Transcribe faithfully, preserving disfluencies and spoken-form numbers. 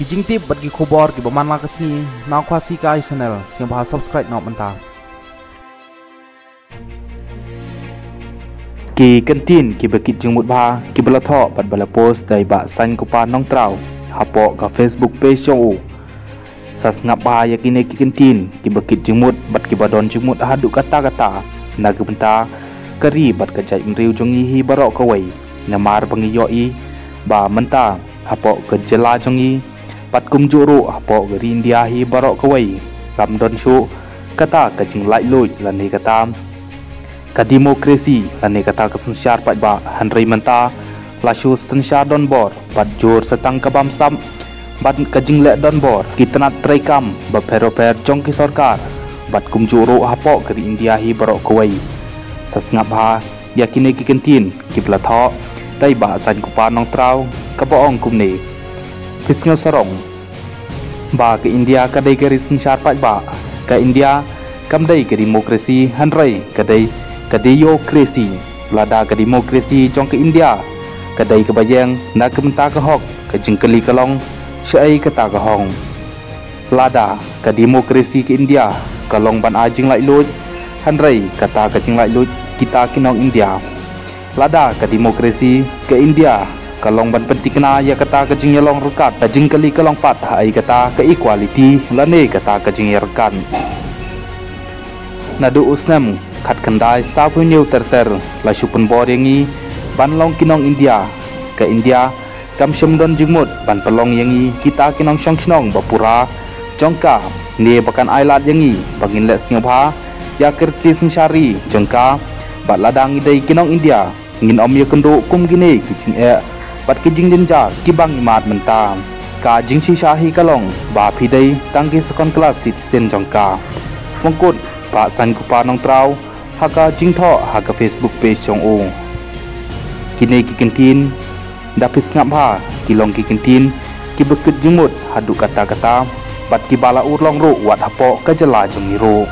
Ki jingtip bad ki khubor kiba man la ka sngi na Khasi Kai Channel, sngewbha subscribe noh mynta. Ki kyntien kiba kit jingmut bha kiba la thoh bad ba la post da i Bah Sain Kupa Nongtraw hapoh ka Facebook page jong u. Sa sngap bha ïa kine ki kyntien kiba kit jingmut bad kiba don jingmut haduh katta katta na ka bynta ka ri bad ka jaitbynriew jong ngi hi baroh kawei. Namar ba ngi ïohi ba mynta hapoh ka jylla jong ngi bad kumjuh ruh hapoh ka ri India hi baroh kawei, kam don shuh kata ka jinglaitluid lane kata ka demokrasi lane kata ka synshar paidbah. Hynrei mynta la shu synshar donbor bad jur sa tang ka bamsap bad ka jingleh donbor ki tnat treikam bapher bapher jong ki sorkar bad kumjuh ruh hapoh ka ri India hi baroh kawei. Sa sngap bha ïa kine ki kyntien kiba la thoh da i Bah Sain Kupa Nongtraw, kaba ong kumne: Phi sngew sarong ba ka India ka dei ka ri synshar paidbah. Ka India kam dei ka demokrasi, hynrei ka dei ka theokrasi. Lada ka demokrasi jong ka India ka dei kaba ïeng na ka bynta ka hok, ka jingkylli ka long, shaei kata ka hok? Lada ka demokrasi ka India ka long ban ai jinglaitluid, hynrei kata ka jinglaitluid kita ki nong India. Lada ka demokrasi ka India ka long ban pynthikna ïa kata ka jingïalong ryngkat, ka jingkylli ka long pat haei kata ka equality lane kata ka jingïaryngkat. Naduh u snem khatkhyndai sawphew hynñiew ter ter la shu pynbor ïa ngi ban long ki nong India. Ka India kam shym don jingmut ban pynlong ïa ngi kita ki nongshong shnong ba pura jong ka, ne ba kan ai lad ïa ngi ba ngin leh sngewbha ïa ka riti synshar ri jong ka. Bad lada ngi dei ki nong India, ngin ym ïakynduh kum kine ki jingeh bad ki jingjynjar kiba ngi mad mynta. Ka jingshisha hi ka long ba phi dei tang ki second class citizen jong ka, ong kut Bah Sain Kupa Nongtraw ha ka jingthoh ha ka Facebook page jong u. Kine ki kyntien, da phi sngap bha, ki long ki kyntien kiba kit jingmut haduh katta katta bad kiba la urlong ruh wat hapoh ka jylla jong ngi ruh.